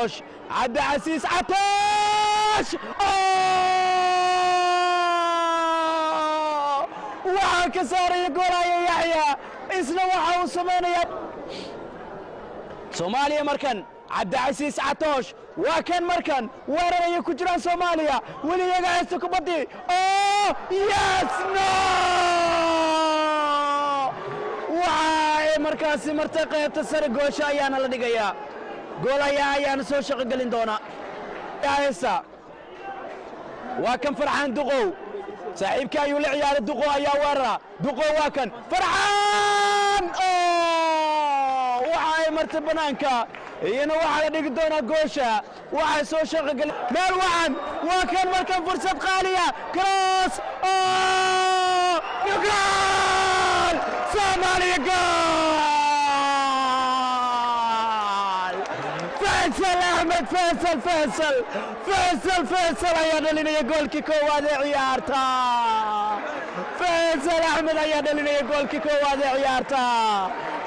Catoosh, Cabdicasiis Catoosh, waxaa ka saaraya goolaya Yaxya, isna waxa uu samaynayaa Soomaaliya. Markan Cabdicasiis Catoosh waa kan markan weerar ayay ku jiraan Soomaaliya, weli iyaga haysta kubaddii. Yes, no, waxa ay markaasi martay qaybta sare, goosho ayaana la dhigayaa, gool ayaana soo shaqo gelin doona. Haysta waa kan Farxaan Duqow, saaxiibkii ayuu la ciyaaray. Duqow ayaa weerara, Duqow waa kan Farxaan, waxa ay martay bannaanka, iyana waxaa la dhigi doonaa goosha. Waxay soo shaqo gelin meel wacan. Waa kan markan fursad qaaliya, cross, goal! Soomaaliya goal! Faysal Axmed, Faysal, Faysal, Faysal, Faysal ayaa dhalinaya goolkii koowaad ee ciyaarta. Faysal Axmed ayaa dhalinaya goolkii koowaad ee ciyaarta.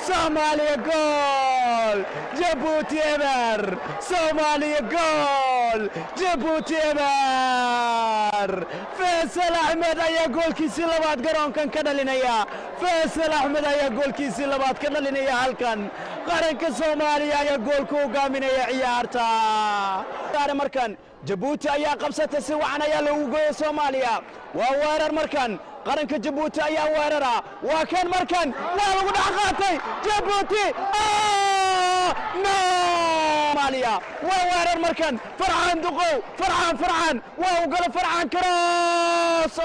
Soomaaliya gool, Jabuuti eber! Soomaaliya gool, Jabuuti eber! Faysal Axmed ayaa goolkiisii labaad garoonkan ka dhalinaya. Faysal Axmed ayaa goolkiisii labaad ka dhalinaya halkan. Qaranka Soomaaliya ayaa gool ku hogaaminaya ciyaarta. Markan Jabuuti ayaa qabsatay, si wacan ayaa loogu gooyay Soomaaliya. Waa weerar markan, qaranka Jabuuti ayaa weerara. Waa kan markan, waa lagu dhex qaatay Jabuuti. No, Soomaaliya waa weerar markan. Farxaan Duqow, Farxaan, Farxaan waa u gala, Farxaan cross,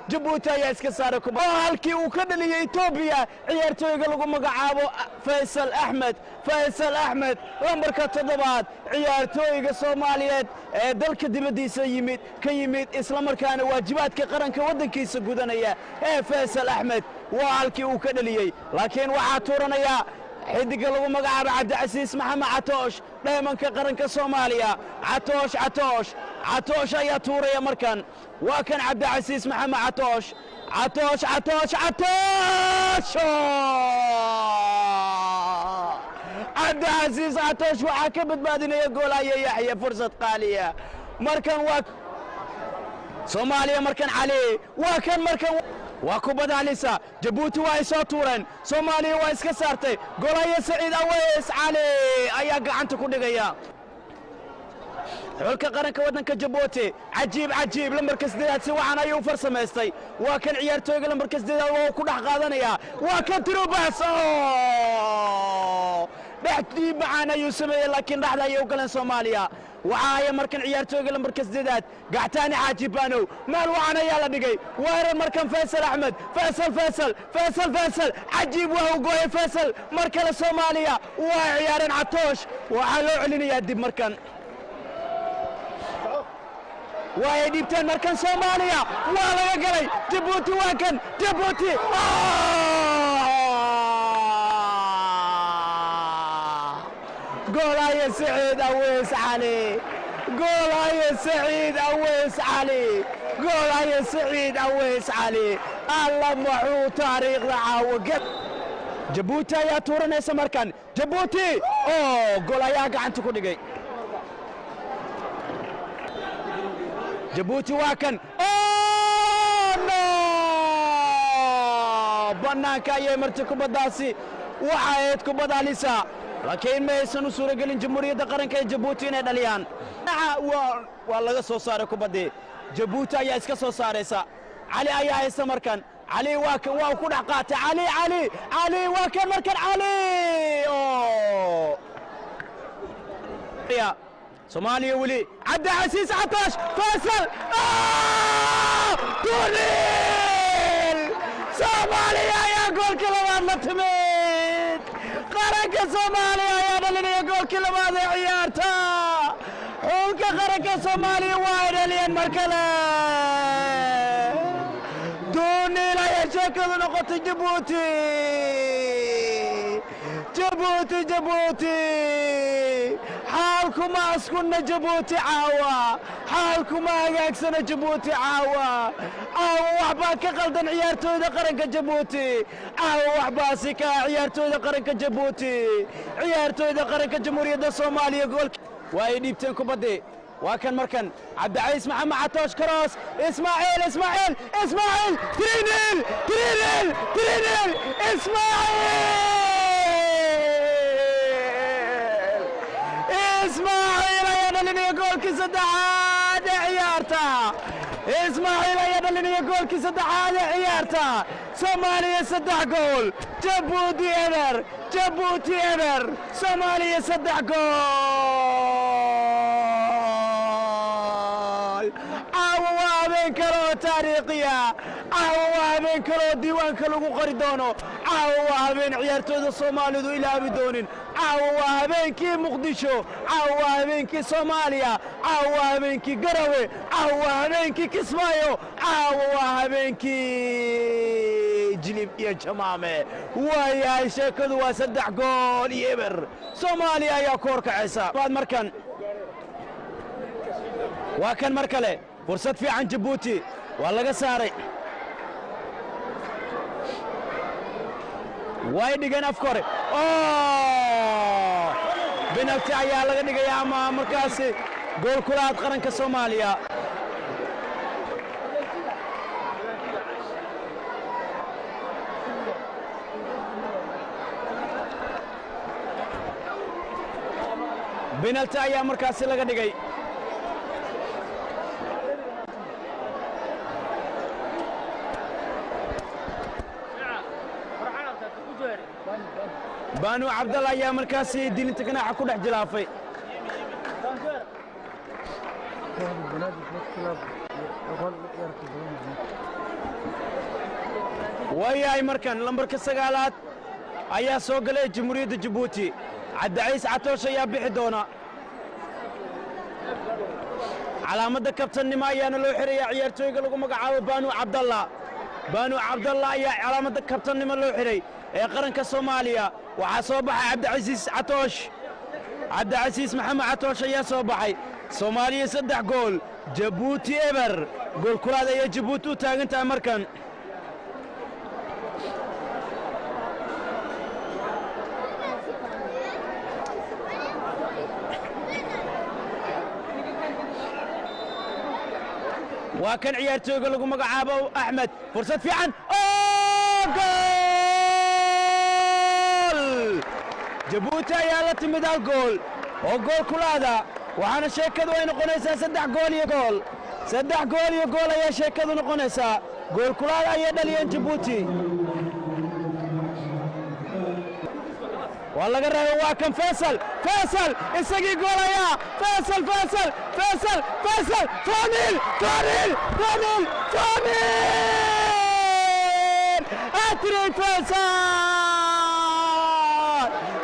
Jabuuti ayaa iska saaray kuba halkii uu ka dhaliyey Etoobiya ciyaartooyga lagu magacaabo Faysal Axmed. Faysal Axmed, lambarka 7aad, ciyaartooyga Soomaaliyeed ee dalka dibaddiisa yimid ka yimid, isla markaana waajibaadka qaranka waddankiisa gudanaya ee Faysal Axmed, waa halkii uu ka dhaliyey. Laakiin waxaa tuuranayaa xidiga lagu magacaabo Cabdicasiis Maxamed Catoosh, dheemanka qaranka Soomaaliya. Catoosh, Catoosh, Catoosh ayaa tuuraya markan. Waa kan Cabdicasiis Maxamed Catoosh, Catoosh, Catoosh, Catoosh! Cabdicasiis Catoosh waxaa ka badbaadinaya goolaya Yaxya, fursad qaaliya. Markan waa Soomaaliya, markan Cali, waa kan markan, waa kubad halisa. Jabuuti waa ay soo tuureen, Soomaaliya waa iska saartay. Golaya Saciid Aweys Cali ayaa gacanta ku dhigaya. Xulka qaranka waddanka Jabuuti, cajiib, cajiib! Lambarka 8aad si wacan ayuu u farsamaystay. Waa kan ciyaartooyga lambarka 8aad, waa uu ku dhex qaadanayaa. Waa kan tirubas, dhex dhiib macaan ayuu sameeyey, laakiin dhexda ayay u galeen Soomaaliya. Waxaa haya markan ciyaartooyga lambarka 8aad, Gactaani Xaaji Baanow, meel wacan ayaa la dhigay. Weerar markan, Faysal Axmed, Faysal, Faysal, Faysal, Faysal, cajiib! Waa uu gooyay Faysal. Mar kale Soomaaliya waa ciyaareen. Catoosh, waxaa loo celinayaa dib markan, waa ay dhiibteen markan. Soomaaliya waa laga galay Jabuuti. Waa kan Jabuuti, goolaya Saciid Aweys Cali, goolaya Saciid Aweys Cali, goolaya Saciid Aweys Cali! Alla, maxuu taariikhda caawa! Jabuuti ayaa tuuranaysa markan. Jabuuti oo gool ayaa gacanta ku dhigay. Jabuuti waa kan, no, bannaanka ayay martay kubaddaasi. Waxa ahayd kubad halisa, laakiin ma aysan u suuragelin Jamhuuriyadda Qaranka ee Jabuuti inay dhaliyaan. Waa laga soo saaray kubaddii, Jabuuti ayaa iska soo saaraysa. Cali ayaa haysta markan. Cali waa kan, waa ku dhex qaatay Cali, Cali, Cali, waa kan markan Cali. Soomaaliya weli, Cabdicasiis Catoosh, Faysal tuliil! Soomaaliya ayaa goolkii labaad la timid. Qaranka Soomaaliya ayaa dhalinaya goolkii labaad ee ciyaarta. Xulka qaranka Soomaaliya waa ay dhaliyeen mar kale. Duuniil ayaa sheekadu noqotay. Jabuuti, Jabuuti, Jabuuti! Xaalkuma askunna Jabuuti caawa, xaalkuma hagaagsana Jabuuti caawa. Caawa waxbaa ka qaldan ciyaartooyda qaranka Jabuuti. Caawa waxbaasi ka ciyaartooyda qaranka Jabuuti, ciyaartooyda qaranka Jamhuuriyadda Soomaaliya gool waa ay dhiibteen kubaddii. Waa kan markan Cabdicays Maxamed Catoosh, karoos, Ismaaciil, Ismaaciil, Ismaaciil, 3-0, 3-0, 3-0, Ismaaciil, Ismaaciil ayaa dhalinaya goolkii saddexaad ee ciyaarta. Ismaaciil ayaa dhalinaya goolkii saddexaad ee ciyaarta. Soomaaliya 3 gool, Jabuuti 0, Jabuuti 0, Soomaaliya 3 gool. Caawa waa habeen kale oo taariikhiya, caawa waa habeen kale oo diiwaanka lagu qori doono, caawa waa habeen ciyaartooyda Soomaalidu ilaabi doonin, caawa waa habeenkii Muqdisho, caawa waa habeenkii Soomaaliya, caawa waa habeenkii Garawe, caawa waa habeenkii Kismaayo, caawa waa habeenkii Jilib iyo Jamaame. Waayahay, sheekadu waa 3 gool iyo 0, Soomaaliya ayaa ku horkacaysa. Markan waa kan mar kale fursad fiican Jabuuti, waa laga saaray, way dhigeen afka hore, benalti ayaa laga dhigaya ama markaasi gool kulaad qaranka Soomaaliya. Benalti ayaa markaasi laga dhigay. Banu Cabdalla ayaa markaasi dilinta ganaaxa ku dhex jilaafay. Waayahay, markan lambarka 9aad ayaa soo galay Jamhuuriyadda Jabuuti. Cabdicays Catoosh ayaa bixi doona. Calaamadda kabtannimo ayaana loo xirayaa ciyaartooyga lagu magacaabo Banu Cabdalla. Banu Cabdalla ayaa calaamadda kabtannimo loo xiray ee qaranka Soomaaliya. Waxaa soo baxay Cabdicasiis Catoosh, Cabdicasiis Maxamed Catoosh ayaa soo baxay. Soomaaliya 3 gool, Jabuuti 0. Gool kulaad ayay Jabuuti u taagan tahay markan. Waa kan ciyaartooyga lagu magacaabo Axmed, fursad fiican, gool! Jabuuti ayaa la timid hal gool oo gool kulaada, waxaana sheekadu ay noqonaysaa 3 gool iyo gool. 3 gool iyo gool ayaa sheekadu noqonaysaa. Gool kulaada ayay dhaliyeen Jabuuti, waa laga reebay. Waa kan Faysal, Faysal isagii goolayaa, Faysal, Faysal, Faysal, Faysal, Famil, Famil, Famil, Famil, hat-trick Faysal!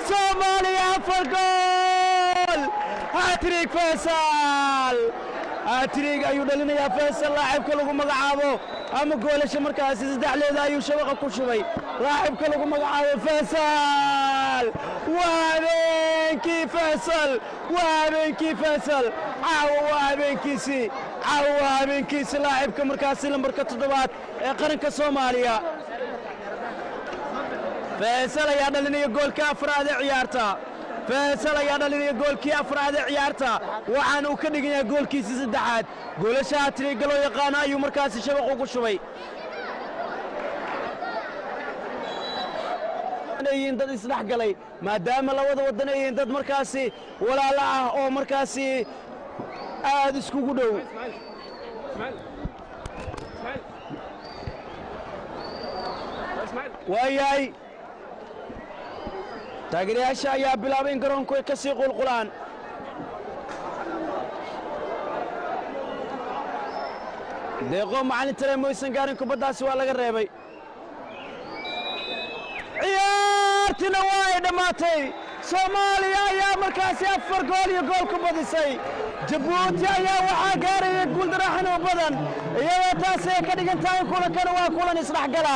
Soomaaliya 4 gool, hat-trick Faysal, hat-trick ayuu dhalinayaa Faysal. Laacibka lagu magacaabo ama goolasha markaasi 3 leeda ayuu shabaqa ku shubay laacibka lagu magacaabo Faysal. Waa habeenkii Faysal, waa habeenkii Faysal, caawa waa habeenkiisii, caawa waa habeenkiisii laacibka markaasi lambarka 7aad ee qaranka Soomaaliya. Faysal ayaa dhalinaya goolka afraad ee ciyaarta. Faysal ayaa dhalinaya goolkii afraad ee ciyaarta, waxaana uu ka dhigan yahay goolkiisii saddexaad. Goolasha hat-trickga loo yaqaano ayuu markaasi shabaq ugu shubay. Yihiin dad isdhex galay, maadaama labada waddan ay yihiin dad markaasi walaalo ah oo markaasi aad iskugu dhow. Waayahay, taageerayaasha ayaa bilaabay in garoonku ay ka sii qulqulaan. Deeqo macalin tare moysan gaarin kubaddaasi, waa laga reebay. Ciyaartina waa ay dhammaatay. Soomaaliya ayaa markaasi 4 gool iyo gool ku badisay. Jabuuti ayaa waxaa gaaraya guuldaro xanuun badan, iyadoo taasi ay ka dhigan tahay kulankana waa kulan isdhexgala.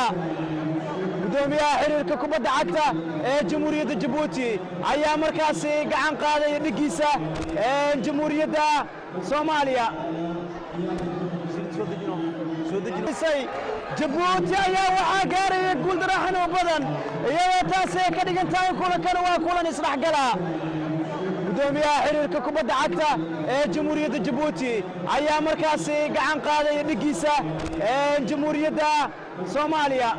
Gudoomiyaha xiriirka kubadda cagta ee Jamhuuriyadda Jabuuti ayaa markaasi gacan qaadaya dhiggiisa Jamhuuriyadda Soomaaliya. Jabuuti ayaa waxaa gaaraya guuldaro xanuun badan, iyadoo taasi ay ka dhigan tahay kulankan waa kulan isdhexgala. Gudoomiyaha xiriirka kubadda cagta ee Jamhuuriyadda Jabuuti ayaa markaasi gacan qaadaya dhiggiisa Jamhuuriyadda Soomaaliya.